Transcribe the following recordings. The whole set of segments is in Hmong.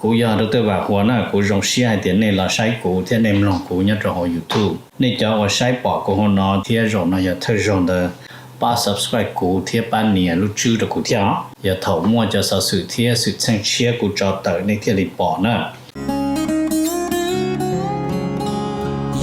Kuv yog Dr. Vam Huas na, kuv zoo siab hais tias nej los saib kuv thiab nej mloog kuv nyob rau hauv YouTube. Nej cov uas saib pom kuv hauv no thiab zaum no yog thawj zaug ntawd, pab subscribe kuv thiab pab nias lub tswb rau kuv thiab os. Yog thaum muaj cov xov xwm thiab xwm txheej tshiab kuv tso tawm nej thiaj li pom na.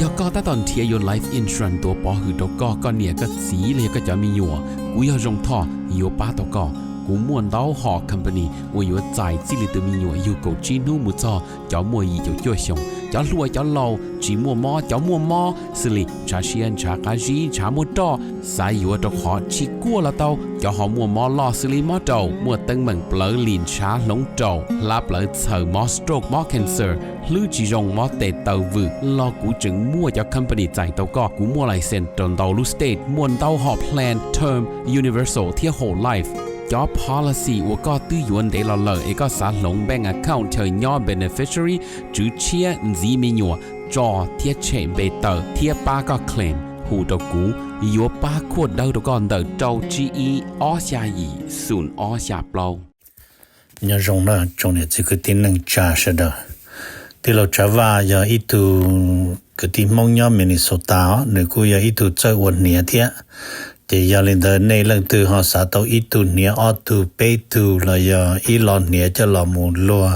Yog koj tab tom nrhiav yuav life insurance tuav pov hwm rau koj, koj niam koj txiv los yog koj cov me nyuam, kuv yog Zoo Thoj yuav pab tau koj. Kuv muaj ntau hom company uas yuav txais txij li tus me nyuam yug kaum tsib hnub mus txog cov muaj yim caum cuaj xyoos, cov hluas cov laus, tsis muaj mob cov muaj mob, xws li ntshav siab ntshav qab zib ntshav muaj roj, xav yuav rau qhov tsis kuaj los tau, cov ho muaj mob loj xws li mob raum, muaj teeb meem plawv lim ntshav hloov raum, hlab plawv txhaws, mob stroke mob cancer, hlwb tsis zoo mob tes taw vwm los kuv tseem muaj cov company txais tau koj. Kuv muaj license rau ntau lub state, muaj ntau hom plan term, universal thiab whole life. Cov policy uas koj twb yuav ntev los lawm es koj xav hloov bank account chaw nyob beneficiary, tswv tshiab, ntxiv me nyuam, tso thiab tshem npe tawm thiab pab koj claim, hu rau kuv, yuav pab khuaj dawb rau koj ntawm rau tsib ib ob xya yim xoom ob xya plaub. Nyob zoo na tsoom niam txiv kwv tij neej tsa sawv daws. Tij laug Tsav Vaj yog ib tug kwv tij Hmoob nyob Minnesota os, nws kuj yog ib tug txawj ua hniav thiab. Ces yog li ntawd nej leej twg ho xav tau ib tug hniav ob tug peb tug los yog ib lo hniav coj los mus luag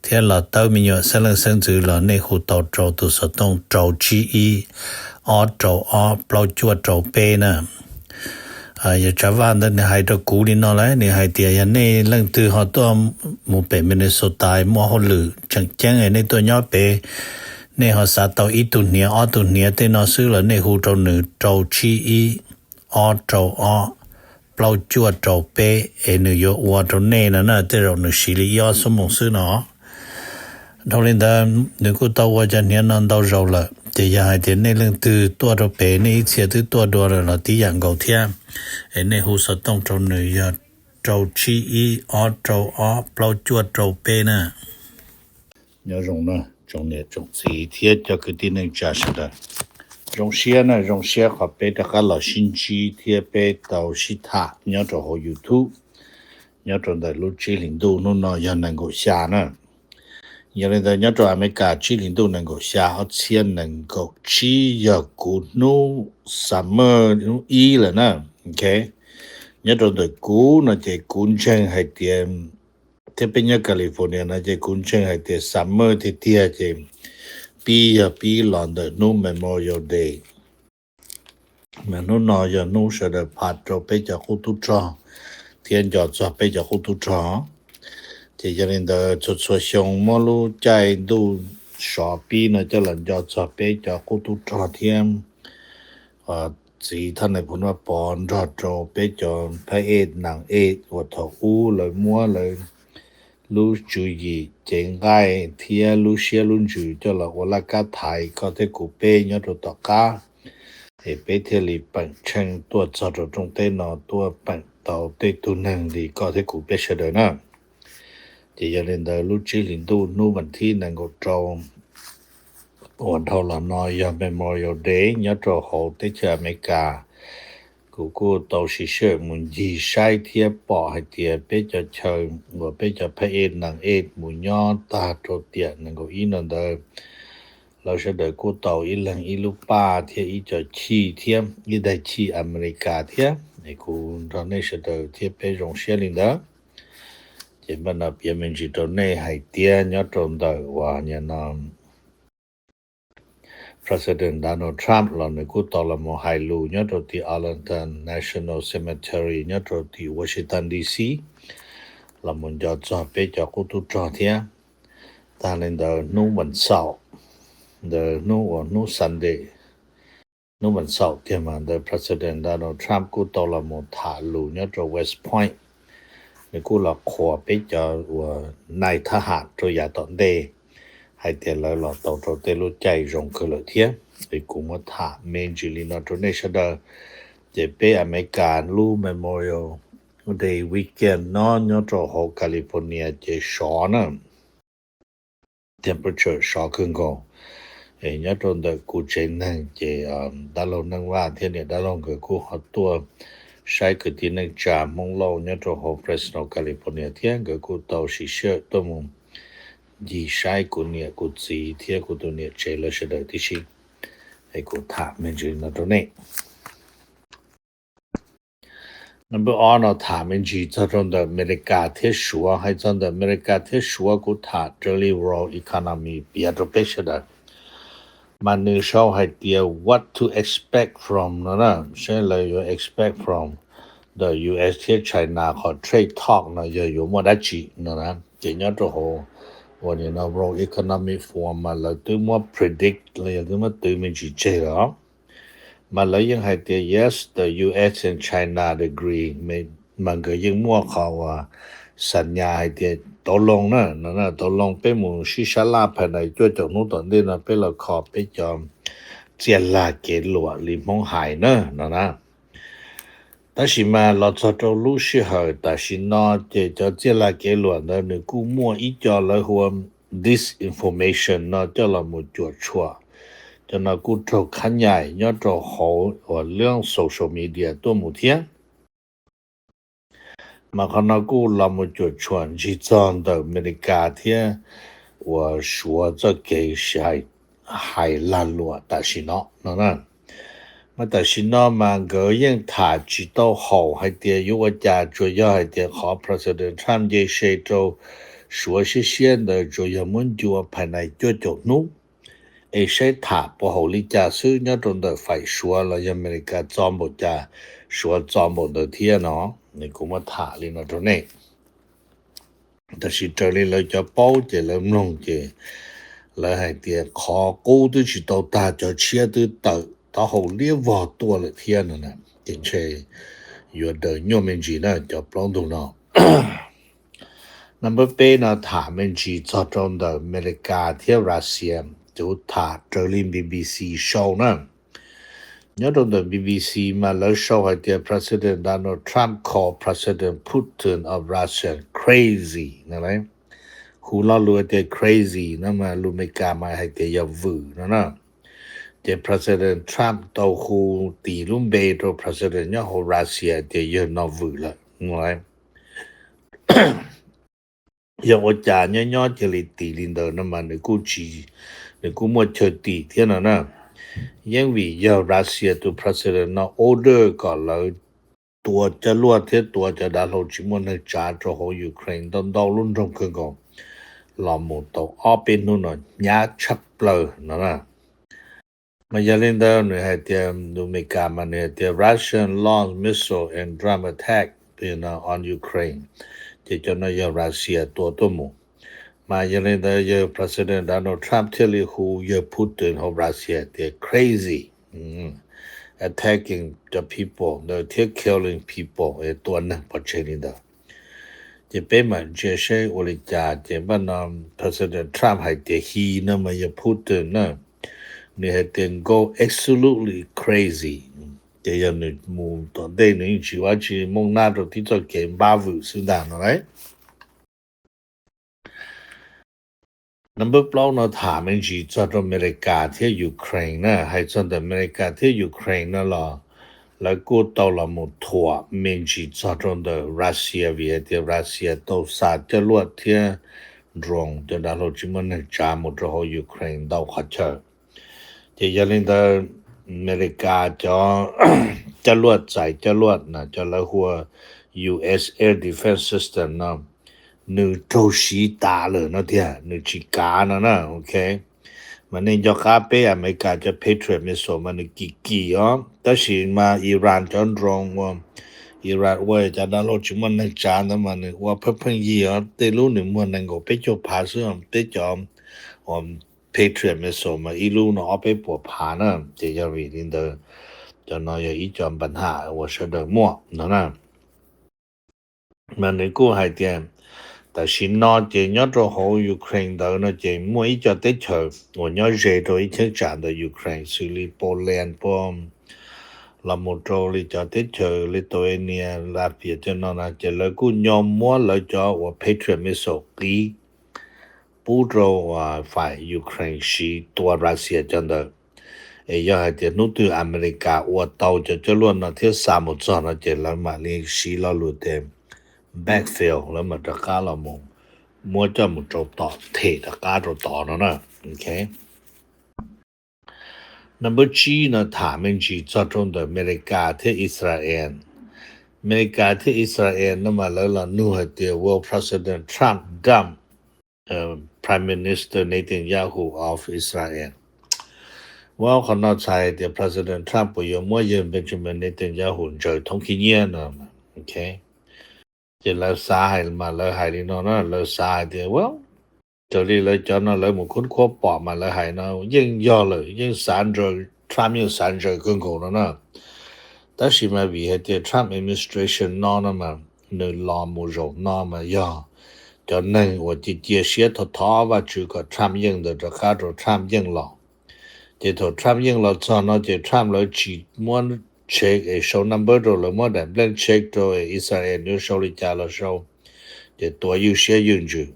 thiab los tawb me nyuam xeeb leej xeeb ntxwv los nej hu tau rau tus xov tooj rau tsib ib ob rau ob plaub cuaj rau peb na. Yog Tsav Vaj ntawd nws hais rau kuv li no lawm, nws hais tias yog nej leej twg ho tuaj mus pem Minnesota muaj hauj lwm tseem ceeb nej tuaj nyob pem, nej ho xav tau ib tug hniav ob tug hniav tej no xwb los nej hu rau nws rau tsib ib ob rau ob plaub cuaj rau peb es nws yuav ua rau nej no na, tej zaum nws siv li ib ob xuab moos xwb no. Dhau li ntawd nws kuj tau ua cov hniav no ntau zaus lawm, ces yog hais tias nej leej twg tuaj rau pem nej ib txhia twb tuaj dua lawm los tib yam nkaus thiab, es nej hu xov tooj rau nws yog rau tsib ib ob rau ob plaub cuaj rau peb na. Nyob zoo na tsoom niam tsoom txiv thiab cov kwv tij neej tsa sawv daws. Zoo siab na, zoo siab qhov peb rov qab los sib ntsib thiab peb tau sib tham nyob rau hauv YouTube, nyob rau ntawm lub tsib hlis ntuj hnub no yog nees nkaum xya na. Yog li ntawd nyob rau Amelikas tsib hlis ntuj nees nkaum xya ob txhiab nees nkaum tsib yog kuv hnub summer hnub ib lawm na. Ok, nyob rau ntawm kuv no ces kuv ntseeg hais tias, thiab peb nyob California no ces kuv ntseeg hais tias summer tiag tiag ces pib yog pib los ntawm hnub Memorial Day. Mas hnub no yog hnub sawv daws phaj rau peb cov qub tub rog thiab nco txog peb cov qub tub rog. Ces yog li ntawd txhua txhua xyoo muab lub caij ntuj sov pib no coj los nco txog peb cov qub tub rog thiab txiv Thaj Nais Phoo Vaj Pov nrog rau peb cov phab ej nees ej uas thaum ub lawv muab lawv lub tswv yim cev nqaij thiab lub siab lub ntsws coj los ua laj kab thaiv koj thiab kuv peb nyob rau tom qab, es peb thiaj li peem tsheej tuaj txog rau rooj teb no tuaj peem tau tej tug neeg li koj thiab kuv peb sawv daws na. Ces yog li ntawd lub tsib hlis ntuj hnub vas thib nees nkaum rau uas dhau los no yog Memorial Day nyob rau hauv teb chaws Amelikas. Kuv kuj tau siv sij hawm mus ncig saib thiab pom hais tias peb cov chaw uas peb cov phab ej nees ej mus nyob tag rau tiam nees nkaum ib no ntawd, lawv sawv daws kuj tau ib leeg ib lub paj thiab ib co chij thiab ib daig chij Amelikas thiab. Es kuv nrog nej sawv daws thiab peb zoo siab li ntawd. Ces npaj no piav me ntsis rau nej hais tias nyob rau ntawm uas no President Donald Trump los nws kuj tau los mus hais lus nyob rau tim Arlington National Cemetery nyob rau tim Washington D C los mus nco txog peb cov qub tub rog thiab. Tag li ntawd hnub vas xaum, ntawd hnub uas hnub Sunday, hnub vas xaum tiag mas ntawd President Donald Trump kuj tau los mus tham lus nyob rau West Point. Nws kuj los qhuas peb cov uas nais thab ham rau yav tom ntej hais tias lawv los tau rau tej lub caij zoo kawg lawm thiab. Es kuv muab tham me ntsis li no rau nej sawv daws. Ces peb Amelikas lub Memorial Day weekend no nyob rau hauv California ces sov na, temperature sov kawg nkaus. Nyob rau ntawm kuv tsev neeg ces dab laug Neej Vaj thiab niam dab laug nkawd kuj ho tuaj saib kwv tij neej tsa Hmoob Lauj nyob rau hauv Fresno, California thiab nkawd kuj tau siv sij hawm tuaj mus ncig saib kuv niam kuv txiv thiab kuv tus niam tsev lawv sawv daws tib si. Es kuv tham me ntsis no rau nej. Number ob no tham me ntsis txog rau ntawm Amelikas thiab Suav. Hais txog ntawm Amelikas thiab Suav kuv tham raws li world economy piav rau peb sawv daws. Mas nws sau hais tias what to expect from no na, saib lawv yuav expect from ntawm U S thiab China qhov trade talk no yog yuav muaj dab tsi no na. Ces nyob rau hauv uas nim no World Economic Forum mas lawv twb muab predict los yog twb muab twv me ntsis tseg lawm. Mas lawv yeej hais tias yes, the U S and China agree, mas nkawd yeej muaj qhov uas xam nyas hais tias tau loo na, no na, tau loo peb mus sib sab laj phais nais cuaj caum hnub tom ntej no peb los kho peb cov txiaj lag kev luam li Hmoob hais na, no na. Tab sis mas los txog rau lub sij hawm tam sim no ces cov txiaj lag kev luam ntawd nws kuj muaj ib co lawv hu ua disinformation no coj los mus cuam tshuam. Cov no kuj raug khab nyaim nyob rau hauv uas lub social media tuaj mus thiab. Mas qhov no kuj los mus cuam tshuam ntsig txog ntawm Amelikas thiab uas Suav txoj kev hais lag luam tam sim no no na. Mas tam sim no mas nkawd yeej tham tsis tau haum hais tias yuav ua cas, tsuas yog hais tias qhov President Trump nce se rau Suav siab siab ntawd tsuas yog muab ncua phais nais cuaj caum hnub, es saib tham puas haum li cas xwb nyob rau ntawm faim Suav los yog Amelikas txo npaum cas, Suav txo npaum ntawd thiab no. Kuv muab tham li no rau nej. Tab sis raws li lawv cov paub ces lawv mloog ces lawv hais tias qhov qub twb tsis tau tag, cov tshiab twb tawm taub hau liab vog tuaj lawm thiab no na. Ces ntshe yuav daws nyuaj me ntsis na cov plaub ntug no. Number peb no tham me ntsis txog rau ntawm Amelikas thiab Russia, ces kuv tham raws li B B C sau na. Nyob rau ntawm B B C mas lawv sau hais tias President Donald Trump called President Putin of Russia crazy no. Hu lo lus tias crazy no mas lus Amelikas mas hais tias yog vwm no na. Ces President Trump tau hu tis lub npe rau President nyob hauv Russia tias yawg no vwm lawm no. Yog ua cas nyob nyob cia li tis li ntawd no mas nws kuj tsis, nws kuj muaj chaw tis thiab no na. Yeej vim yog Russia tus President no order kom lawv tua coj luaj thiab tua cov dav hlau tsis muaj neeg tsav rau hauv Ukraine ntau ntau lub nroog kawg nkaus los mus tau ob peb hnub no nyab tshaj plaws no na. Mas yog li ntawd nws hais tias, lus Amelikas mas nws hais tias Russian launched missile and drone attack on Ukraine, ces cov no yog Russia tua tuaj mus. Mas yog li ntawd yawg President Donald Trump thiaj li hu yawg Putin hauv Russia tias crazy, attacking the people ntawd thiab killing people, tua neeg pov tseg li ntawd. Ces peb mam ntsia seb ua li cas. Ces npaj no President Trump hais tias he no mas yog Putin na, nws hais tias go absolutely crazy. Ces yog nws mus tom ntej nws yeej tsis ua tsi, mooj nab rau tib txoj kev npab vwm xwb ntag no lauj. Number plaub no tham me ntsis txog rau Amelikas thiab Ukraine na. Hais txog ntawm Amelikas thiab Ukraine no los lawv kuj tau los mus thuam me ntsis txog rau ntawm Russia vim hais tias Russia tau xa coj luaj thiab drone, cov dav hlau tsis muaj neeg tsav mus rau hauv Ukraine ntau qhov chaw. Ces yog li ntawd Amelikas cov coj luaj txais coj luaj no, cov lawv hu ua U S air defense system no, nws raug siv tas lawm no tiag, nws tsis kav no na, ok. Mas nej nco qab peb Amelikas cov Patriot missile mas nws kim kim os, tab sis mas Iran cov drone ua, Iran ua cov dav hlau tsis muaj neeg tsav ntawd mas nws ua pheej pheej yig os, tej lub nws muag nees nkaum peb caug phav xwb, peb cov Patriot missile mas ib lub no ob peb puas phav na. Ces yog vim li ntawd, cov no yog ib co npa nham uas sawv daws muaj no na. Mas nws kuj hais tias tam sim no ces nyob rau hauv Ukraine ntawd no ces muaj ib co teb chaws uas nyob ze rau ib cheeb tsam ntawm Ukraine xws li Poland, Pol, los mus rau li cov teb chaws Lithuania, Latvia cov no na, ces lawv kuj nyo muab lawv cov uas Patriot missile qiv pub rau faim Ukraine siv tua Russia cov ntawd. Es yog hais tias hnub twg Amelikas ua tau cov coj luaj no thiab xa mus txog no ces lawv mam li siv lo lus tias backfill, lawv mam rov qab los mus muab coj mus rau tom them rov qab rau tod no na. Ok. Number tsib no tham me ntsis txog rau ntawm Amelikas thiab Israel. Amelikas thiab Israel no mas lawv los nug hais tias, will President Trump dump Prime Minister Netanyahu of Israel? Ua qhov no txhais hais tias President Trump puas yuav muab yawg Benjamin Netanyahu ntsaws thoob khib nyiab no. Ok. Ces lawv xav hais mas lawv hais li no na, lawv xav hais tias, well, raws li lawv cov no lawv mus khub khuab pom mas lawv hais no yeej yog lawm, yeej xav ntsaws, Trump yeej xav ntsaws kawg nkaus no na. Tab sis mas vim hais tias Trump administration no no mas nws los mus zaum no mas yog cov neeg uas cia cia siab thov thov Vajtswv kom Trump yeej ntawd rov qab rau Trump yeej los. Ces thaum Trump yeej los txog no ces Trump lawv tsis muab check es sau number rau, lawv muab daim blank check rau es Israel yuav sau li cas los sau, ces tua ywj siab ywj ntsws.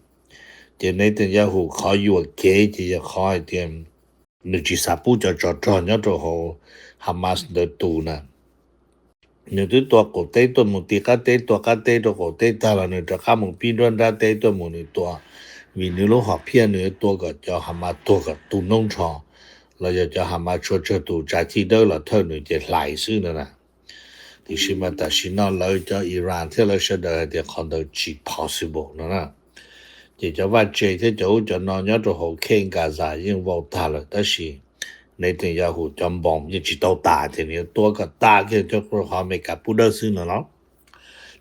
Ces Netanyahu qhov yuam kev ces yog qhov hais tias nws tsis xav pub cov tsov rog nyob rau hauv Hamas ntawd tu na. Nws twb tua qaum teb tuaj mus ti qab teb, tua qab teb rau qaum teb tag los nws rov qab mus pib nruab nrab teb tuaj mus nws tua, vim nws lub hom phiaj nws yuav tua kom cov Hamas tuag kom tu noob nrho, los yog cov Hamas tshua tsawg tus tsav cig dawb los thawj nws ces hlais xwb no na. Tiam sis mas tam sim no lawv cov Iran thiab lawv sawv daws hais tias qhov ntawd tsis possible no na. Ces cov vaj tse thiab cov ub cov no nyob rau hauv khej Gaza yeej vau tag lawm tab sis Netanyahu cov npoos yeej tsis tau tas ces nws yuav tua kom tas kiag cov qhov Amelikas pub dawb xwb no los.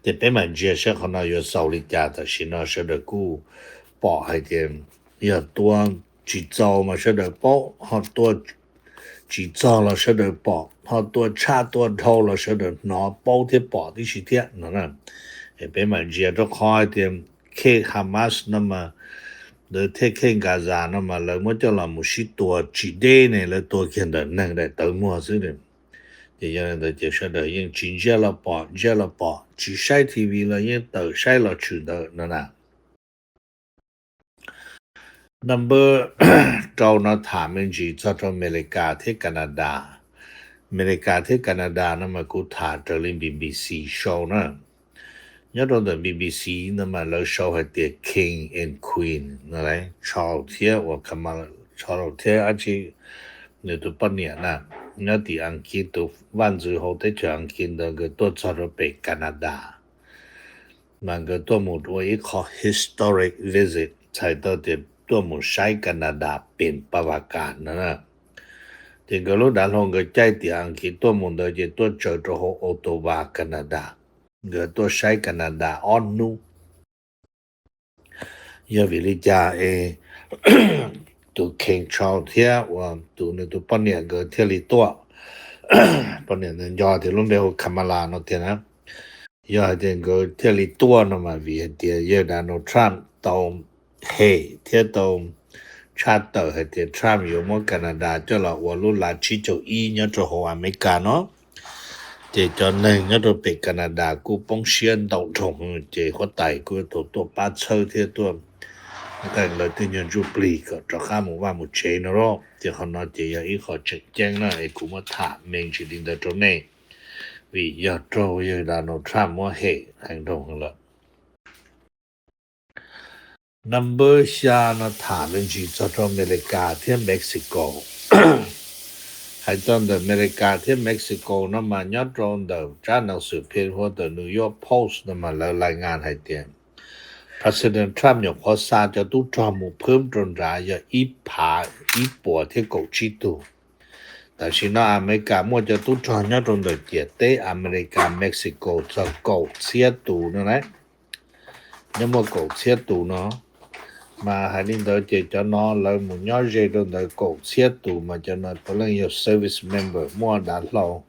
Ces peb mam ntsia saib qhov no yuav xaus li cas. Tam sim no sawv daws kuj pom hais tias yog tua tsis txaus mas sawv daws paub, ho tua tsis txog los sawv daws pom, ho tua tshaj tua dhau los sawv daws hnov paub thiab pom tib si thiab no na. Peb mam ntsia rau qhov hais tias khej Hamas no mas, ntawd thiab khej Gaza no mas lawv muab coj los mus sib tua tsis deb ne, lawv tua kiag ntawm neeg daim tawv muag xwb. Ces yog li ntawd ces sawv daws yeej tsis ntsiab los pom, ntsiab los pom, tsis saib T V los yeej tawm saib los tshwm ntawd no na. Number rau no tham me ntsis txog rau Amelikas thiab Canada. Amelikas thiab Canada no mas kuv tham raws li B B C sau na. Nyob rau ntawm B B C no mas lawv sau hais tias King and Queen no, Charles thiab uas Kamala, Charles thiab dab tsi, nws tus poj niam na, nyob tim Askiv, tus vaj ntxwv hauv teb chaws Askiv ntawd nkawd tuaj txog rau pem Canada. Mas nkawd tuaj mus ua ib qho historic visit, txhais tau tias tuaj mus saib Canada pem Pavakas no na. Ces nkawd lub dav hlau nkawd caij tim Askiv tuaj mus ntawd ces tuaj tsaws rau hauv Ottawa, Canada. Nkawd tuaj saib Canada ob hnub. Yog vim li cas es tus King Charles thiab uas tus nws tus poj niam nkawd thiaj li tuaj? Poj niam ntawd nco tias lub npe hu Kamala no tiag na. Yog hais tias nkawd thiaj li tuaj no mas vim hais tias yawg Donald Trump tau hem thiab tau tshaj tawm hais tias Trump yuav muab Canada coj los ua lub lav tsib caug ib nyob rau hauv Amelikas no. Ces cov neeg nyob rau pem Canada kuj poob siab ntau dhau, ces huab tais kuj tau tuaj pab txhawb thiab tuaj nqee lawv tej nyuag ntsuj plig kom rov qab mus vaj mus tsev no lauj. Ces qhov no ces yog ib qho tseem ceeb na es kuv muab tham me ntsis li ntawd rau nej, vim yog raug yawg Donald Trump muab hem heev dhau lawm. Number xya no tham me ntsis txog rau Amelikas thiab Mexico. Hais txog ntawm Amelikas thiab Mexico no mas nyob rau ntawm tsab nas xwm phej huab ntawm New York Post no mas lawv lais ngas hais tias President Trump nyuam qhuav xa cov tub rog mus phwb rau nrad yog ib phav ib puas thiab kaum tsib tug. Tam sim no Amelikas muaj cov tub rog nyob rau ntawm ciam teb Amelikas Mexico txog kaum txhiab tus no na. Nyob muaj kaum txhiab tus no, mas hais li ntawd ces cov no lawv mus nyob ze rau ntawd kaum txhiab tus mas cov no puav leej yog service member, muaj dav hlau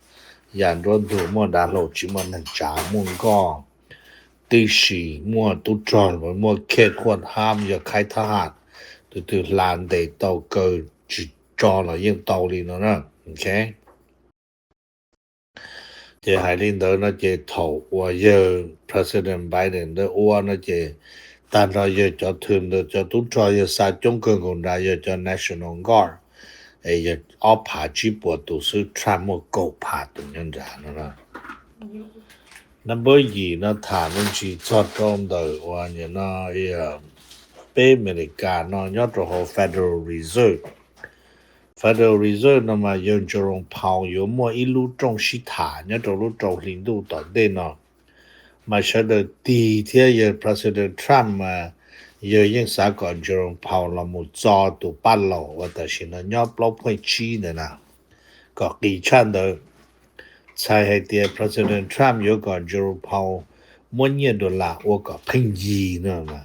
ya nruab ntug, muaj dav hlau tsis muaj neeg tsav, muaj nkoj tib si, muaj tub rog, muaj khej khuaj hab, yog khaib thab ham, tus twg hla ntes tau kaw tsis tso los yeej tau li no na. Ok. Ces hais li ntawd no ces thaum uas yawg President Biden ntawd ua no ces tag nrho yawg cov thwm ntawd cov tub rog yawg xa coob kawg nkaus nrad yog cov National Guard, es yog ob phav tsib puas tus xwb, Trump muaj kaum phav tus nyob nrad no. Number yim no tham me ntsis txog rau ntawm uas nim no, um, teb Amelikas no nyob rau hauv Federal Reserve. Federal Reserve no mas yawg Jerome Powell yuav muaj ib lub rooj sib tham nyob rau lub rau hli ntuj tom ntej no. Mas sawv daws tig thiab yawg President Trump mas yawg yeej xav kom Jerome Powell los mus txo tus paj laus uas tam sim no nyob plaub pheej tsib ntawd na, kom qis tshaj ntawd. Txhais hais tias President Trump yuav kom Jerome Powell muab nyiaj dollar ua kom pheej yig no.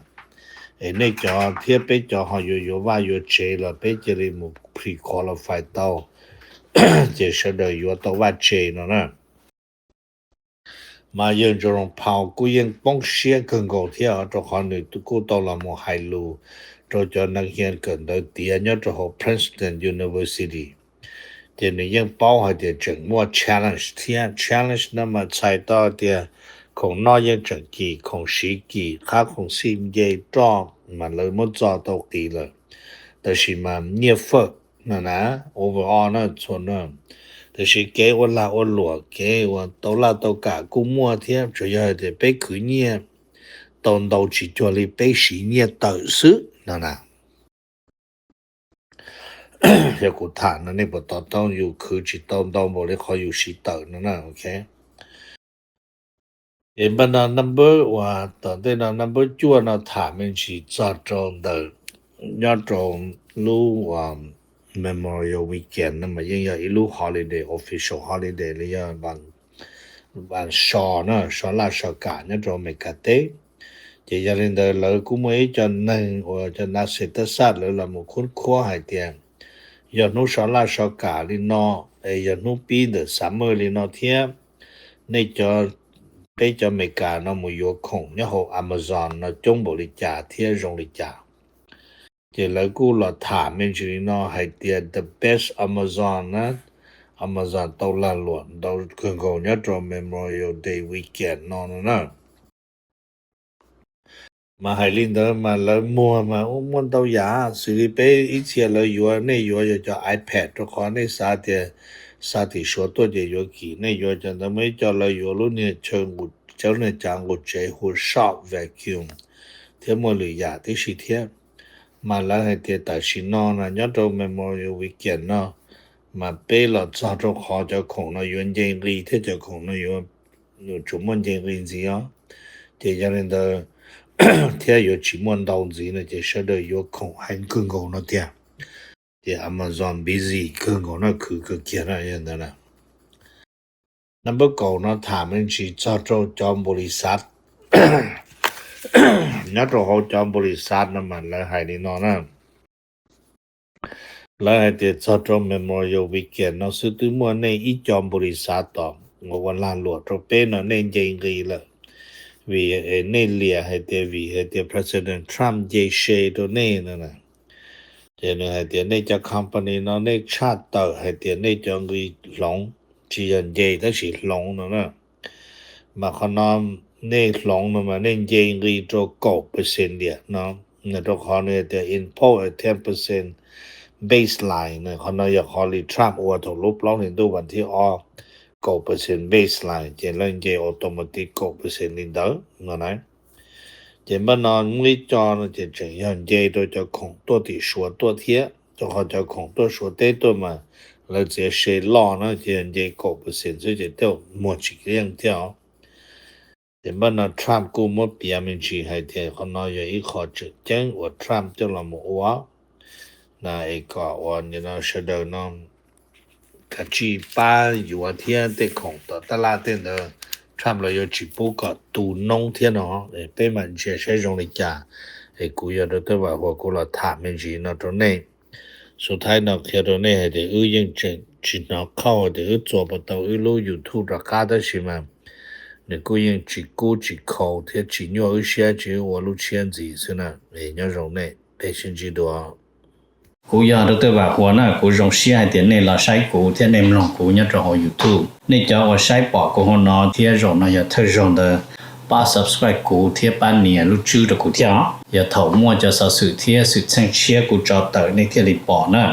Es nej cov thiab peb cov ho yuav yuav vaj yuav tsev los peb cia li mus pre-qualify tau, ces sawv daws yuav tau vaj tse no na. Mas yawg Jerome Powell kuj yeej poob siab kawg nkaus thiab, rau qhov nws kuj tau los mus hais lus rau cov neeg hias kawm ntawv tiav nyob rau hauv Princeton University. Ces nws yeej paub hais tias tseem muaj challenge thiab. Challenge no mas txhais tau tias khoom noj yeej tseem kim, khoom siv kim, qhab khoom xij nce roj mas lawv muab txo tau qis lawm. Tab sis mas nyiaj fawm no na, overall na, txhua no. Tab sis kev ua lag ua luam, kev uas tau laj tau kam kuj muaj thiab, tsuas yog hais tias peb khwv nyiaj tau ntau tsis cuag li peb siv nyiaj tawm xwb no na. Yog kuv tham no nej puas to taub, yus khwv tsis tau ntau npaum li qhov yus siv tawm no na, ok. Es npaj no number uas tom ntej no number cuaj no tham me ntsis txog rau ntawm nyob rau lub Memorial Weekend no mas yeej yog ib lub holiday, official holiday li yog vas so na, so laj so kam nyob rau Amelikas teb. Ces yog li ntawd lawv kuj muaj ib co neeg uas cov nav xes tab xaj lawv los mus khub khuab hais tias yog hnub so laj so kam li no, es yog hnub pib ntawm summer li no thiab, nej cov, peb cov Amelikas no mus yuav khoom nyob hauv Amazon no coob npaum li cas thiab zoo li cas. Ces lawv kuj los tham me ntsis li no hais tias the best Amazon na, Amazon tau lag luam ntau kawg nkaus nyob rau Memorial Day weekend no no na. Mas hais li ntawd mas lawv muag mas muaj ntau yam, xws li peb ib txhia lawv yuav, nej yuav yog cov iPad rau qhov nej xav tias xa tim Suav tuaj ces yuav kim, nej yuav cov ntawd. Muaj ib co lawv yuav lub niag chaw, lub niag cav nqus tsev hu shop vacuum thiab muaj lwm yam tib si thiab. Mas lawv hais tias tam sim no na nyob rau Memorial Weekend no mas peb los txog rau qhov cov khoom no yuav nce nqi thiab cov khoom no yuav tsuas muaj nce nqi ntxiv os. Ces yog li ntawd thiab yuav tsis muaj ntau ntxiv no ces sawv daws yuav khoom heev kawg nkaus no tiag. Ces Amazon busy kawg nkaus no, khwv kawg kiag no yog ntawd na. Number kaum no tham me ntsis txog rau cov npaum li xav. Nyob rau hauv cov npaum li xav no mas lawv hais li no na. Lawv hais tias txog rau Memorial Weekend no xwb twb muaj nej ib co npaum li xav tom uas ua lag luam rau peb no nej nce nqi lawm. Vim nej liam hais tias, vim hais tias President Trump nce se rau nej no na. Ces nws hais tias nej cov company no nej tshaj tawm hais tias nej cov nqi hloov, tsis yog nce tab sis hloov no na. Mas qhov no nej hloov no mas nej nce nqi rau kaum percent diam no, rau qhov nws tias impose a ten percent baseline, qhov no yog qhov li Trump ua thaum lub plaub hlis ntuj vas thib ob, kaum percent baseline ces lawv nce automatic kaum percent li ntawd no na. Ces npaj no muaj ib co no ces tseem yog nce rau cov khoom tuaj tim Suav tuaj thiab, rau qhov cov khoom tuaj Suav teb tuaj mas lawv txiav se loj na, ces yog nce kaum percent xwb ces tej muag tsis yeej thiab os. Ces npaj no Trump kuj muab piav me ntsis hais tias qhov no yog ib qho tseem ceeb uas Trump coj los mus ua na, es kom ua sawv daws no kav tsij pab yuav thiab tej khoom tom tab laj tej ntawd Trump los yuav tsis pub kom tu noob thiab no. Peb mam ntsia saib zoo li cas. Es kuv yog Doctor Vam Huas kuv los tham me ntsis no rau nej. Xub thawj no qhia rau nej hais tias wb yeej tseem tsis hnov qhauj tias wb txua puas tau wb lub YouTube rov qab tab sis mas nws kuj yeej tsis kub tsis khau thiab tsis nyuaj wb siab, tsis wb ua lub tshiab ntxiv xwb na. Es nyob zoo nej, peb sib ntsib dua. Kuv yog Doctor Vam Huas na, kuv zoo siab hais tias nej los saib kuv thiab nej mloog kuv nyob rau hauv YouTube. Nej cov uas saib pom kuv hauv no thiab zaum no yog thawj zaug ntawd, pab subscribe kuv thiab pab nias lub tswb rau kuv thiab os. Yog thaum muaj cov xov xwm thiab xwm txheej tshiab kuv tso tawm nej thiaj li pom na.